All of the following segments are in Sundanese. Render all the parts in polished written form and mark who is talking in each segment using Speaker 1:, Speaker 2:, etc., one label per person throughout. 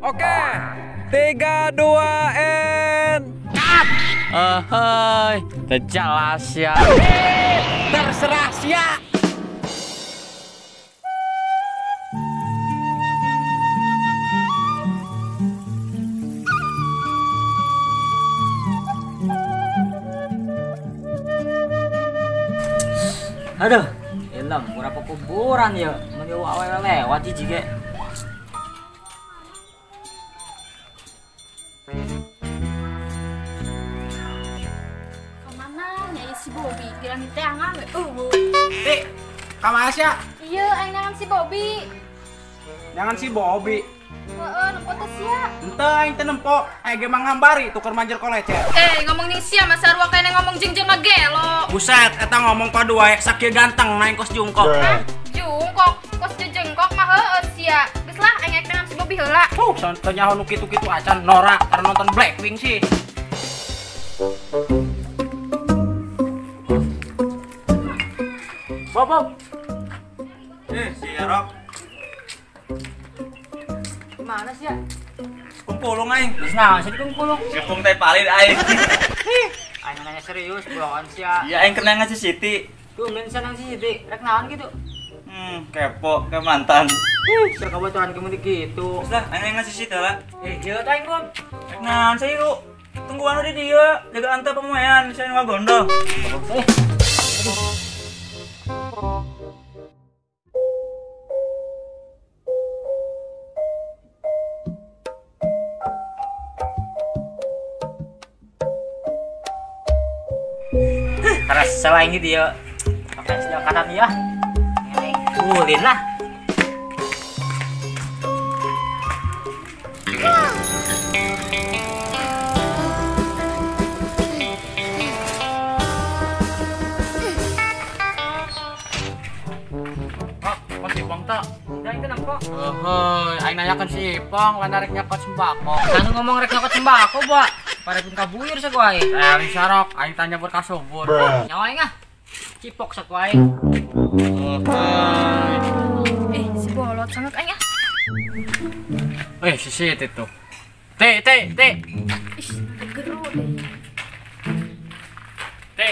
Speaker 1: Oke. 3, 2, N.
Speaker 2: Cut. Hei, jelas ya.
Speaker 1: Terserah sia.
Speaker 3: Aduh, elam berapa kuburan ya, menyewa awal lewat jijik ge.
Speaker 4: Kemana nyai si Bobby? Kira diteangan we.
Speaker 5: Ti, ka mana sia?
Speaker 4: Iya, aing nangan si Bobby.
Speaker 5: Nangan si Bobby.
Speaker 4: Heeh, nempo teh sia.
Speaker 5: Henteu aing teh nempo, aing ge manghambari tuker manjer kolecet.
Speaker 4: Eh, ngomong jeung sia mah sarua kene ngomong jeung jelema gelo.
Speaker 5: Buset, eta ngomong padu wae sakieu ganteng naing kos jungkok.
Speaker 4: Hah? Jungkok, kos jejengkok mah heueuh sia. Geus lah aing rek nangan si Bobby heula.
Speaker 5: Teu nyaho nu kitu-kitu acan norak karena nonton Blackwing sih.
Speaker 3: Bob, Bob.
Speaker 6: Si Erok.
Speaker 3: Mana sih ya?
Speaker 6: Kumpulung aing.
Speaker 3: Geus naon sih dikumpulung?
Speaker 6: Gepung teh palid aing.
Speaker 3: Aing nanya serius, bohongan sia.
Speaker 6: Iya aing kena ngasih Siti.
Speaker 3: Tumben sia nang si Siti, rek naon gitu?
Speaker 6: Kepo ke mantan.
Speaker 3: Ih, sia kabaturan kamu gitu.
Speaker 6: Geus lah, aing ngasih Siti lah.
Speaker 3: Eh, ieu teh aing, Bob.
Speaker 6: Rek naon sih lu? Tungguan di dieu, jaga anta pemoean, sia nu ngagondo.
Speaker 3: Eh. Karena selain gitu ya, pakai senjata ya, ulin lah.
Speaker 2: Oh, kok si Ipong tuh?
Speaker 3: Udah itu nempok.
Speaker 2: Hei, aing nanyakan si Ipong, lain rek nyokot sembako.
Speaker 3: Kan ngomong rek nyokot sembako, Pak. Pare pun kabuyur saku aing.
Speaker 2: Eh, sarok, aing tanya berkasubur.
Speaker 3: Nyawa aing ah. Cipok saku aing.
Speaker 4: Eh, si bolot sangat aing ah.
Speaker 2: Eh, si Siti tuh. Ti, ti, ti.
Speaker 4: Ih, geru deh.
Speaker 2: Ti.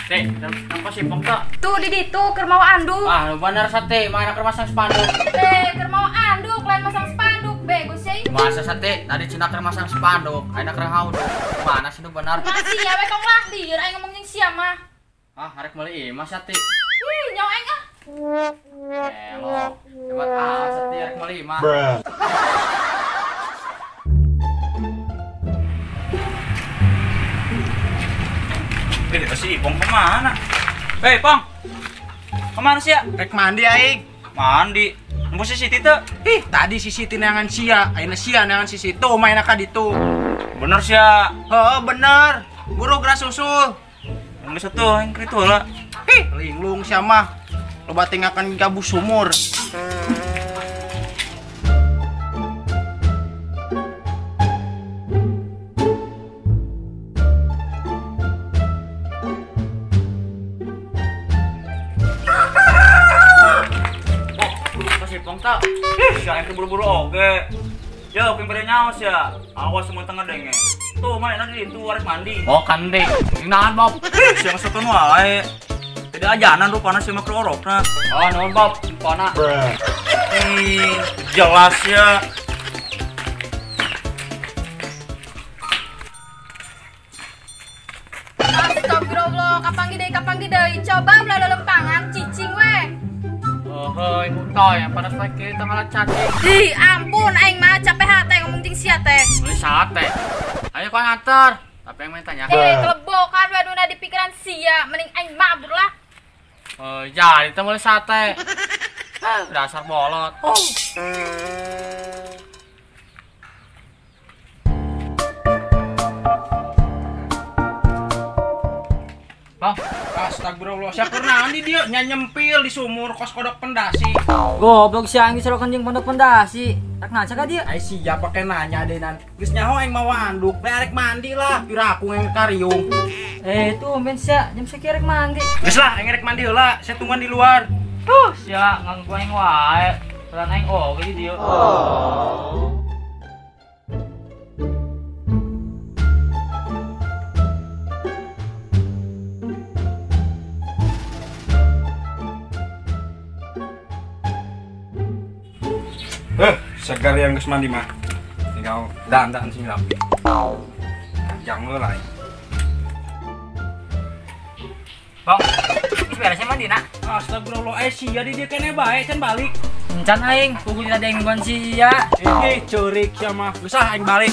Speaker 2: Ti, napa si Ipong tuh?
Speaker 4: Tuh di ditu keur mawa anduk.
Speaker 2: Ah, lu bener sate, mana keur masang spanduk.
Speaker 4: Teh, keur mawa anduk lain masang spanduk, bego sih.
Speaker 2: Masa sate, tadi cina keur masang spanduk, aing keur hauduk. Mana sih nu benar?
Speaker 4: Masih ya we kong lah, lieur aing ngomong jeung sia mah.
Speaker 2: Ah, arek meuli imah sate.
Speaker 4: Ih, nyawa aing ah.
Speaker 2: Elok, hebat ah sate arek meuli imah.
Speaker 6: Si Ipong kemana? Hei, Pong. Kemana sih ya?
Speaker 5: Rek mandi aing.
Speaker 6: Mandi. Nunggu si Siti tuh.
Speaker 5: Ih, tadi si Siti nangan sia, ayeuna sia nangan si Siti. Tuh main ka ditu.
Speaker 6: Bener sia.
Speaker 5: Heeh, bener. Buru geura susul.
Speaker 6: Geus atuh aing kitu heula.
Speaker 5: Ih, linglung sia mah. Loba tingakan gabus sumur.
Speaker 2: Ipong tak?
Speaker 6: Ih, sia aing buru-buru oge. Yo, ping bere nyaos ya. Awas semua tengah denge. Tuh, mana di ditu arek mandi.
Speaker 2: Oh, kan deh. Naon, Bob?
Speaker 6: Ih, sia satun wae. Tidak ajanan rupana sia mah keur orokna.
Speaker 2: Oh, nuhun, Bob. Impona.
Speaker 6: Ih, jelas ya.
Speaker 4: Astagfirullah, kapan deui? Coba belah lelempangan cicing we.
Speaker 2: Hei, untoy, yang panas lagi tengah cacing.
Speaker 4: Ih, ampun, aing mah capek hate ngomong jeung sia teh.
Speaker 2: Beli sate. Ayo kau nganter. Tapi yang minta ya.
Speaker 4: Eh, kelebokan we duna di pikiran sia, mending aing mabur lah.
Speaker 2: Oh, jadi teh beli sate. Dasar bolot.
Speaker 4: Oh.
Speaker 2: Bang,
Speaker 5: Astagfirullah, sia keur naon di dieu nya nyempil di sumur kos kodok pendasi.
Speaker 3: Goblok sia aing diserokan jeung pondok pendasi. Rek nanya ka dieu?
Speaker 5: Ai sia pake nanya deh nan. Geus nyaho aing mawa anduk, le arek mandi lah, pira aku yang kariung.
Speaker 3: Eh, tumben sia, jam sakieu rek mandi.
Speaker 5: Geus lah, aing rek mandi heula, sia tungguan di luar.
Speaker 3: Tuh, sia nganggu aing wae. Pelan aing oge di dieu.
Speaker 5: Oh. Segar yang geus mandi mah. Tinggal dandan sing rapi. Jangan lah.
Speaker 3: Bang, geus beresnya mandi nak?
Speaker 5: Astagfirullah, sia di dieu keneh bae can balik.
Speaker 3: Encan aing, puguh ada yang nungguan sia.
Speaker 5: Ih, ceurik sia mah. Geus ah aing balik.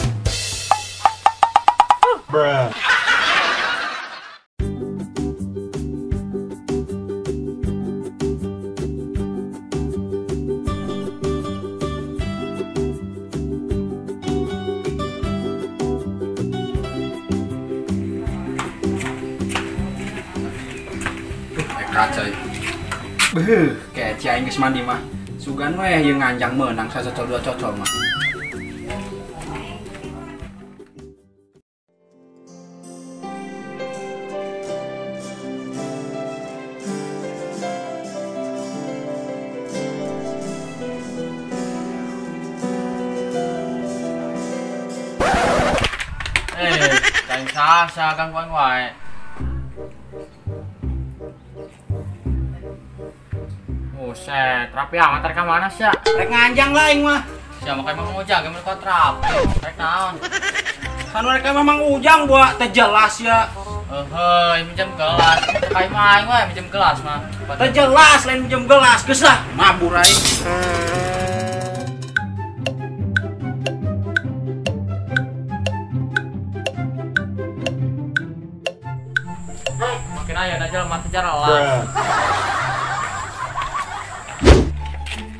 Speaker 7: Bruh.
Speaker 5: Kaca. Beuh, kece aing geus mandi mah. Sugan we ieu nganjang meunang sacocol dua cocol mah.
Speaker 2: Aing sah gangguan wae. Buset, rapi amat rek ka mana sia?
Speaker 5: Rek nganjang lah aing mah.
Speaker 2: Sia mah kayak Mang Ujang, geus kuat rapi. Rek naon?
Speaker 5: Kan mereka memang Ujang buat teu jelas ya.
Speaker 2: Heuh, minjem gelas. Kayak mah aing wae minjem gelas mah.
Speaker 5: Teu jelas lain minjem gelas, geus lah mabur aing.
Speaker 2: Makin aja aja mati jalan.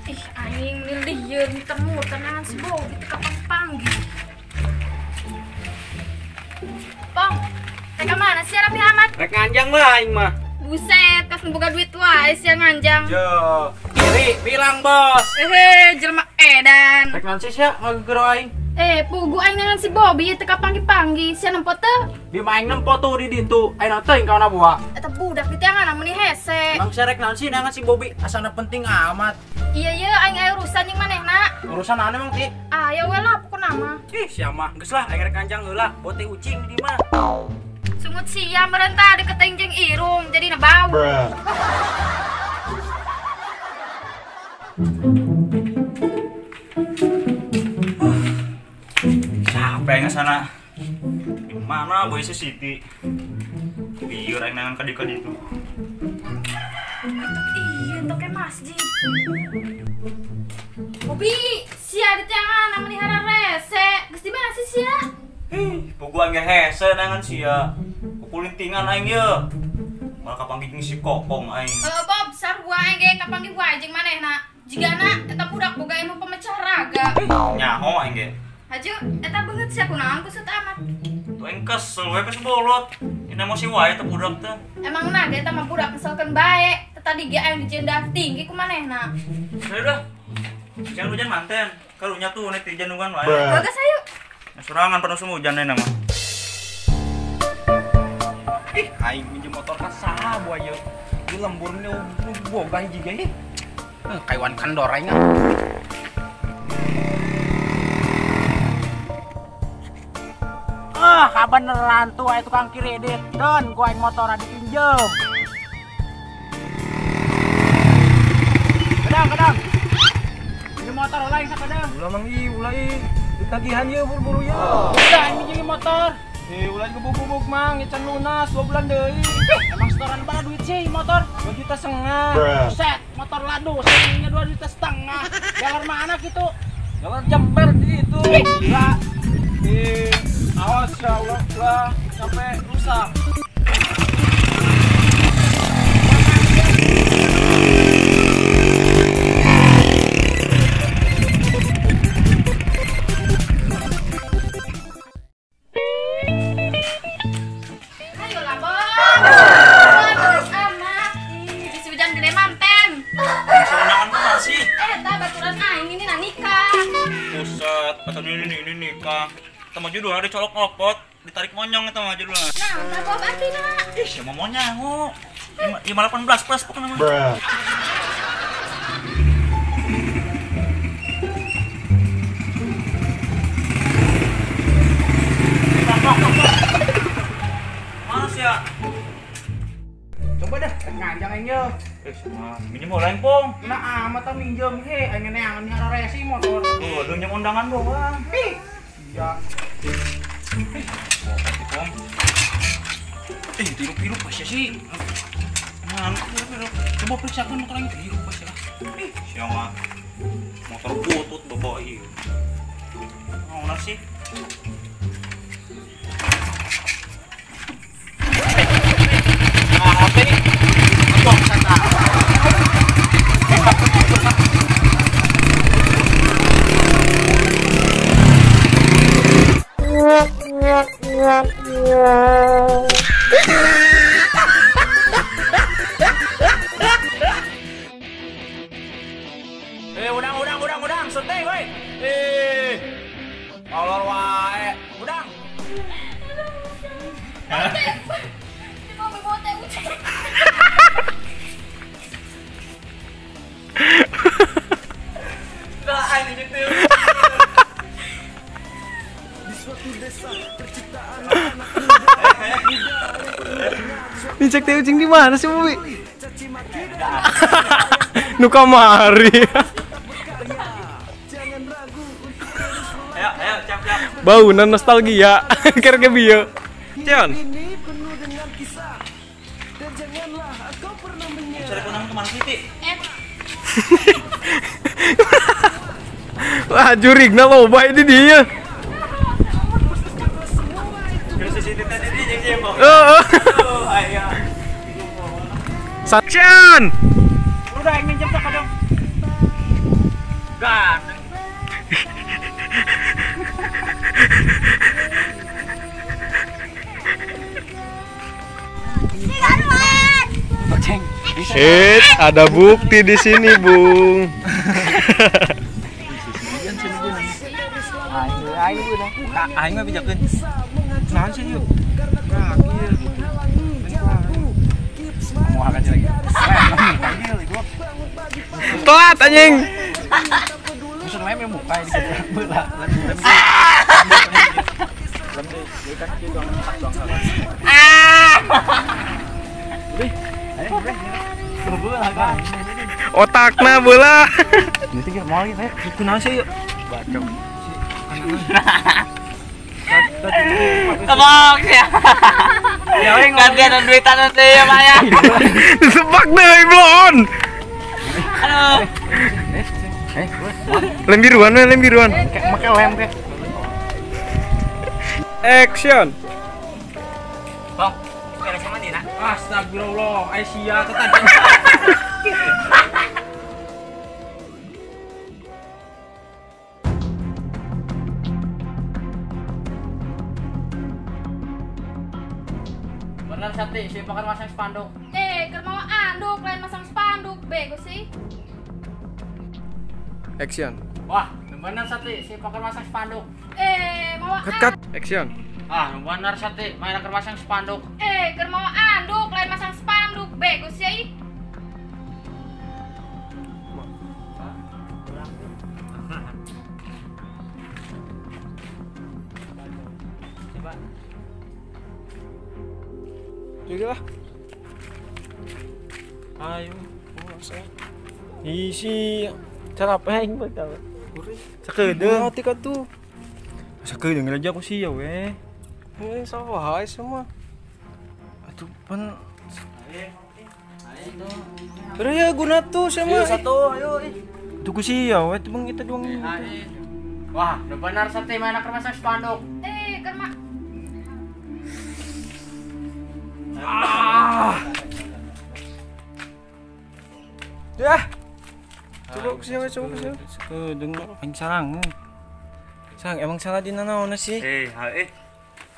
Speaker 4: Ih, aing lieur muter-muter nangan si Bobi teu kapan panggil. Pong, rek ka mana sih rapi amat?
Speaker 5: Rek nganjang lah aing mah.
Speaker 4: Buset, kas boga duit wae sia nganjang.
Speaker 5: Jo, kiri bilang bos.
Speaker 4: Jelema edan.
Speaker 5: Rek naon sih sia ngagegero aing?
Speaker 4: Pugu aing nangan si Bobi teu kapanggih-panggih, sia nempo teu?
Speaker 5: Di mah aing nempo tuh di ditu. Aing teuing kaona buah.
Speaker 4: Eta budak di tiangan meuni hese.
Speaker 5: Emang sia rek naon sih nangan si Bobi asana penting amat.
Speaker 4: Iya ye, aing aya urusan jeung manehna.
Speaker 5: Urusan naon emang ti?
Speaker 4: Aya we lah pokona mah.
Speaker 5: Ih, sia mah geus lah aing rek nganjang heula, bote ucing di mah.
Speaker 4: Sungut sia merentah deket jeung irung jadina bau.
Speaker 6: Siapa yang sana? Di mana boy si Siti? Biar aing nangan kadi-kadi itu.
Speaker 4: Iya, toke masjid. Bobi, sia di tiangan melihara rese. Geus di mana sih sia?
Speaker 6: Ih, puguan ge hese nangan sia. Kukulintingan aing ye. Malah kapanggih jeung si Kokong aing.
Speaker 4: Heuh, Bob, sarua aing ge kapanggih wae jeung manehna. Jigana eta budak boga ilmu pemecah raga.
Speaker 6: Nyaho aing ge.
Speaker 4: Haju, eta beungeut sia kunaon kusut amat.
Speaker 6: Tuh aing kesel we geus bolot. Ini emosi wae teh budak teh.
Speaker 4: Emang na ge eta mah budak ngeselkeun bae. Teh tadi ge aing dijenda tinggi ku manehna.
Speaker 6: Sudah. Jangan hujan manten. Karunya tuh nek dijandungan wae.
Speaker 4: Bagus ayo.
Speaker 6: Sorangan penuh semua hujan mah.
Speaker 5: Ih, aing minjem motor ka saha buah ieu. Di lembur nu boga hiji ge. Kaiwan kandor aing. Ah, kabeneran tuh aya tukang kredit. Don, gua aing motor dipinjem. Kedang, kedang. Pinjem motor ulah aing sakedang.
Speaker 1: Ulah mang ih, ulah ih. Ditagihan ieu buru-buru ieu.
Speaker 5: Udah aing minjem motor.
Speaker 1: Ulah gebuk-gebuk mang, can lunas 2 bulan deui.
Speaker 5: Emang setoran berapa duit sih motor?
Speaker 1: 2,5 juta.
Speaker 5: Buset, motor lado seringnya 2,5 juta. Jalan mana gitu?
Speaker 1: Jalan Jember di itu.
Speaker 5: Gila.
Speaker 1: Awas ya ulah ulah sampai rusak.
Speaker 4: Ayolah, Bos. Terus amat. Ih, bisi hujan gede manten.
Speaker 6: Sorangan mah sih.
Speaker 4: Eta baturan aing ini na nikah.
Speaker 6: Buset, atau ini nikah. Sama judul ada colok ngopot, ditarik monyong itu mah judulnya.
Speaker 4: Nah, entar Bob artina.
Speaker 6: Ih, siapa mau nyaho? 518 plus pokoknya mah. Mana sih ya?
Speaker 5: Coba dah, nganjang aing yeuh.
Speaker 6: Mah minjem lain pong.
Speaker 5: Nah amat tah minjem he aing neangan ni araresi motor.
Speaker 6: Tuh, minjem undangan doang.
Speaker 5: Ih. Iya.
Speaker 6: Pong. Eh, tirup-tirup pas sih. Nah, tirup-tirup. Coba periksakan motor aing tirup pas ya. Ih, siapa? Motor butut bawa ieu. Naon sih?
Speaker 5: Nah, apa ini? Ngomong sana. Udang, senting woi. Tolol wae. Udang.
Speaker 1: Dicek teh ucing di mana sih, Bobi? Nu kamari.
Speaker 6: Ayo, ayo, siap, siap.
Speaker 1: Baunan nostalgia. Keur ge bieu. Cion.
Speaker 6: Cari konang kemana sih, Ti?
Speaker 1: Wah, jurigna loba ini dia. Action.
Speaker 6: Udah ingin minjem tak kadang. Ganteng.
Speaker 1: Shit, ada bukti di sini, Bung.
Speaker 5: Aing mah bijakeun. Naon sih yuk? Mau akan lagi.
Speaker 1: Telat anjing.
Speaker 5: Musuh lem ya muka ini belah.
Speaker 1: Otakna belah.
Speaker 5: Ini tiga mau lagi, kunaon sih yuk? Bacok.
Speaker 3: Tebak ya. Gantian duitan nanti ya Pak ya.
Speaker 1: Sebak deh belon.
Speaker 3: Aduh.
Speaker 1: Lem biruan, lem biruan.
Speaker 5: Make lem ke.
Speaker 1: Action.
Speaker 3: Bang, beres sama Dina.
Speaker 5: Astagfirullah, Aisyah tetap.
Speaker 2: Bener Sati, siapa kan masang spanduk?
Speaker 4: Keur mau anduk, lain masang spanduk, bego sih.
Speaker 1: Action.
Speaker 2: Wah, bener Sati, siapa kan masang spanduk?
Speaker 4: Mau
Speaker 1: cut, cut. Action.
Speaker 2: Ah, bener Sati, main keur masang spanduk.
Speaker 4: Keur mau anduk, lain masang spanduk, bego sih.
Speaker 2: Coba.
Speaker 1: Juga lah. Ayo, isi cara apa yang bakal? Sakedeung hati ka tuh. Sakedeung aja aku sih ya weh. Ini sawah semua. Atuh pan. Terus ya guna tuh semua.
Speaker 3: Satu, ayo.
Speaker 1: Tuh ku sih ya weh, bang kita doang.
Speaker 2: Wah, benar Sati main keur masang spanduk.
Speaker 4: Keur mah.
Speaker 1: Ah. Ya. Coba ku siapa, coba ku siapa. Sakedeung aing sarang. Sang emang salah di naon sih?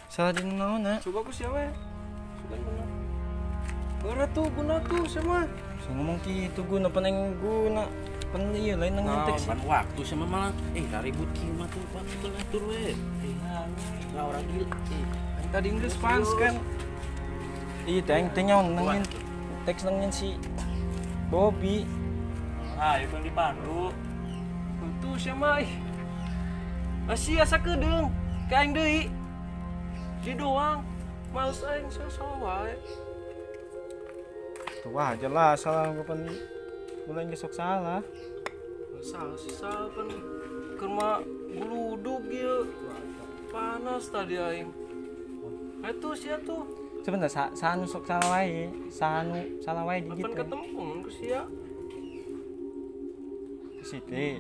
Speaker 1: Salah di naon? Coba ku siapa? Sugan guna. Guna tuh, guna tuh sama. So ngomong kitu guna peneng guna. Pen ieu lain nang nyetek sih.
Speaker 7: Waktu sama malah ribut kieu mah tuh Pak, itu ngatur we. Lah orang gila.
Speaker 1: Tadi Inggris fans kan. Iya, teh teh nyaon nangin teks nangin si Bobby.
Speaker 6: Ah, itu yang dipandu.
Speaker 1: Tuh siapa ih. Masih asa kedeung, ka aing deui. Di doang. Males aing salah wae. Tuh wajar lah salah kapan mulai besok salah.
Speaker 8: Salah sih salah pan keur mah guludug ieu. Panas tadi aing. Atuh sia tuh.
Speaker 1: Sebentar sanu sok salah wae, sanu salah wae di gitu.
Speaker 8: Kapan ketemu ku sia?
Speaker 1: Siti.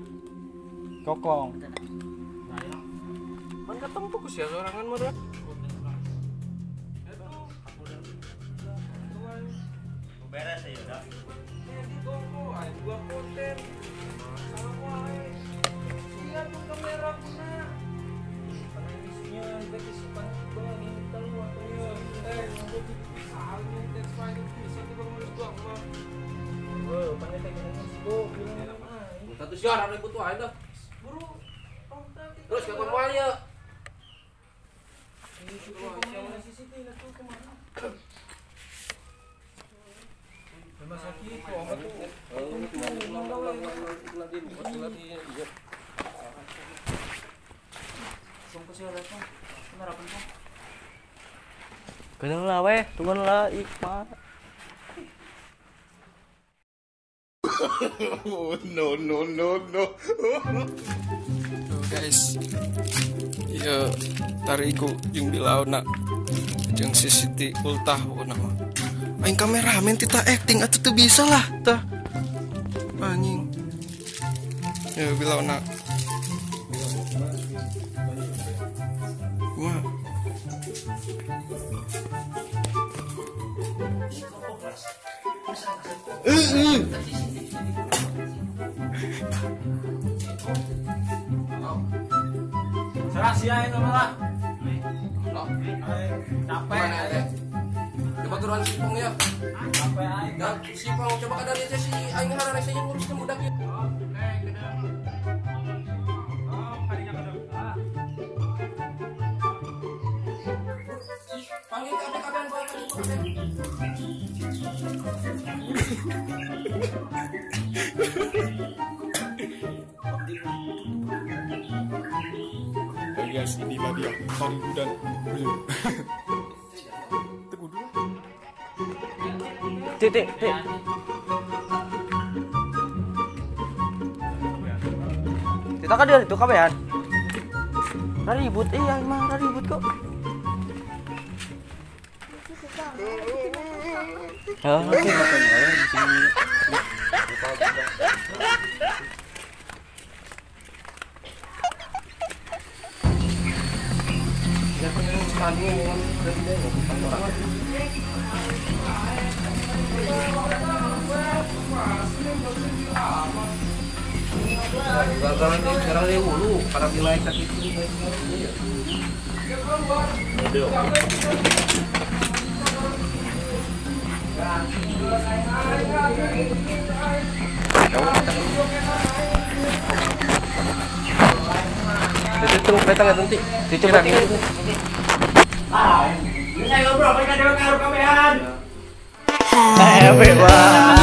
Speaker 1: Kokong.
Speaker 8: Pan ketemu ku sia sorangan mah.
Speaker 3: Beres ya udah.
Speaker 8: Di toko aing gua konten. Salah wae. Sia tuh kamera kuna.
Speaker 1: Isinya teh kisipan gua ini telu atuh ieu.
Speaker 8: Eh, soalnya teh final bisa tiba ngurus gua mah.
Speaker 1: Heuh, pan teh geus go bilang aing.
Speaker 5: Satu siar ribut wae dah.
Speaker 8: Buru.
Speaker 5: Terus ke moal ieu.
Speaker 1: Rumah sakit kok amat tuh.
Speaker 3: Kenal lah weh, tunggu lah Iqbal.
Speaker 9: No no no no.
Speaker 8: Tuh guys, iya tariku jeung bilauna jeung si Siti ultah pokona mah. Aing kameramen tita acting atuh teu bisa lah tah. Anjing. Ya bilauna. Wah.
Speaker 1: Serah sia itu malah. Capek.
Speaker 5: Coba turuan sipong ya.
Speaker 1: Capek aing.
Speaker 5: Dan sipong coba kadang aja si aing hararese yang nguruskeun budak ieu. Panggil kabeh-kabehan bae ka ditu kabeh.
Speaker 9: Ya guys, inilah dia tari udan. Teguh dulu.
Speaker 3: Titik, titik. Kita kan dia itu kabehan. Ribut iya emang ribut kok. Oh, oke di sini.
Speaker 5: Sekarang dia ulu, para nilai sakit itu. Itu tunggu petang ya nanti. Dicoba itu.
Speaker 3: Ah, ini saya ngobrol, mereka dewe karo kabehan. Wah.